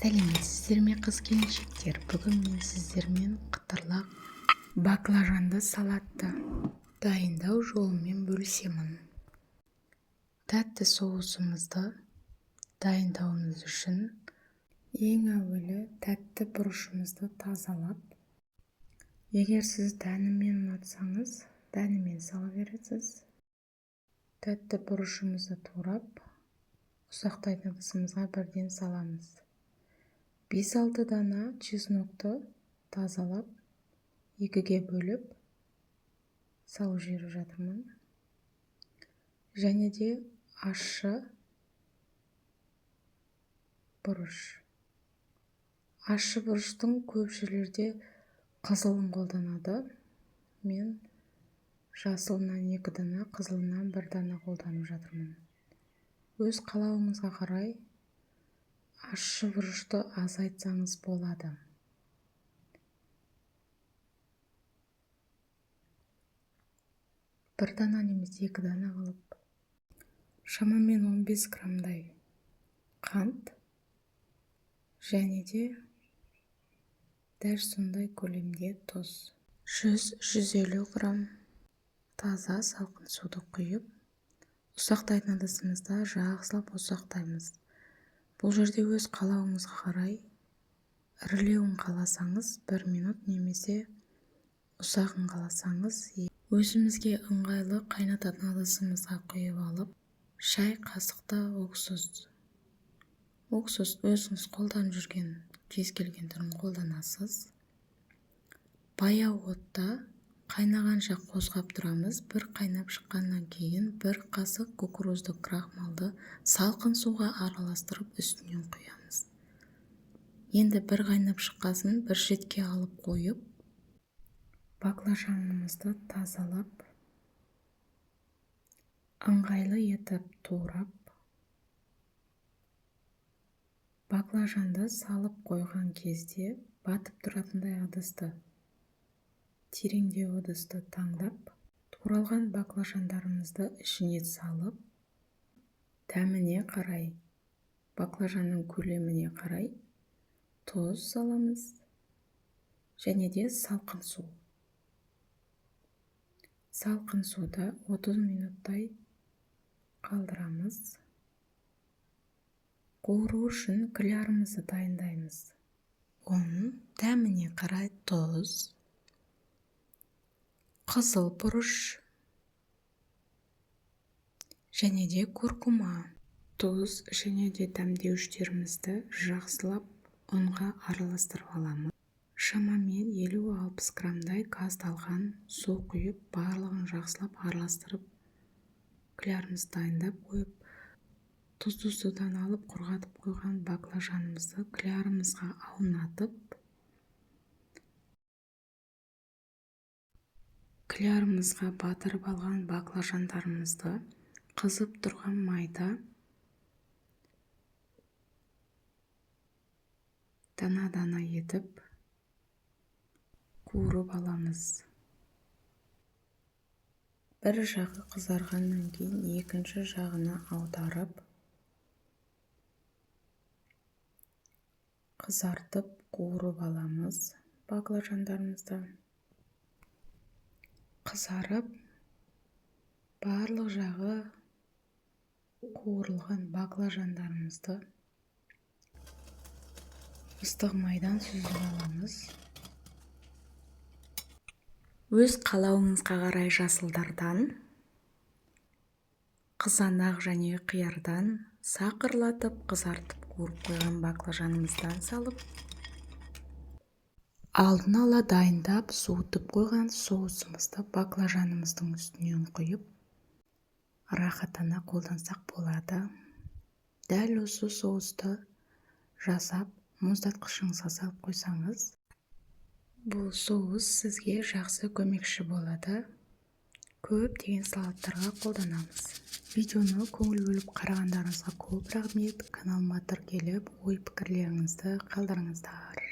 Сәлеметсіздер ме, қыз-келіншектер! Бүгін мен сіздермен қытырлақ баклажанды салатты дайындау жолымен бөлісемін. Тәтті соусымызды дайындауымыз үшін ең әуелі тәтті бұрышымызды тазалап, егер сіз дәнімен ұнатсаңыз, дәнімен сала бересіз. Тәтті бұрышымызды турап, ұсақтайтын ыдысымызға бірден саламыз. 5-6 дана чеснокты тазалап, екіге бөліп салып жіберіп жатырмын. Және де ащы бұрыш. Ащы бұрыштың көп жерлерде қызылын қолданады. Мен жасылынан 2 дана, қызылынан 1 дана қолданып жатырмын. Өз қалауыңызға қарай ащы бұрышты азайтсаңыз болады. Бір дана немесе 2 дана қылып, шамамен 15 граммдай қант және де дәл сондай көлемде тұз. 100-150 грамм таза салқын суды құйып, ұсақтайтын ыдысымызда жақсылап ұсақтаймыз. Бұл жерде өз қалауыңызға қарай ірілеуін қаласаңыз 1 минут немесе ұсағын қаласаңыз өзімізге ыңғайлы қайнататын ыдысымызға құйып алып, шай қасықта уксус. Уксус өзіңіз қолданып жүрген кез келген түрін қолданасыз. Баяу отта қайнағанша қозғап тұрамыз. Бір қайнап шыққаннан кейін 1 қасық кукурузды крахмалды салқын суға араластырып үстінен құямыз. Енді бір қайнап шыққасын бір шетке алып қойып, баклажанымызды тазалап, ыңғайлы етіп турап, баклажанды салып қойған кезде батып тұратындай ыдысты, тереңдеу ыдысты таңдап, туралған баклажандарымызды ішіне салып, дәміне қарай, баклажанның көлеміне қарай тұз саламыз және де салқын су. Салқын суда 30 минуттай қалдырамыз. Қуыру үшін клярымызды дайындаймыз. Ұн, дәміне қарай тұз, қызыл бұрыш және де куркума. Тұз және де дәмдеуіштерімізді жақсылап ұнға араластырып аламыз. Шамамен 50-60 граммдай газдалған су құйып, барлығын жақсылап араластырып, клярымызды дайындап қойып, тұзды судан алып құрғатып қойған баклажанымызды клярымызға аунатып, клярымызға батырып алған баклажандарымызды қызып тұрған майда дана-дана етіп қуырып аламыз. Бір жағы қызарғаннан кейін екінші жағына аударып, қызартып қуырып аламыз баклажандарымызды. Қызарып, барлық жағы қуырылған баклажандарымызды ыстық майдан сүзіп аламыз. Өз қалауыңызға қарай жасылдардан, қызанақ және қиярдан сақырлатып, қызартып қуырып қойған баклажанымыздан салып, алдын ала дайындап, суытып қойған соусымызды баклажанымыздың үстінен құйып, рахаттана қолдансақ болады. Дәл осы соусты жасап, мұздатқышыңызға салып қойсаңыз, бұл соус сізге жақсы көмекші болады. Көптеген салаттарға қолданамыз. Видеоны көңіл бөліп қарағандарыңызға көп рахмет. Каналыма тіркеліп, ой пікірлеріңізді қалдырыңыздар.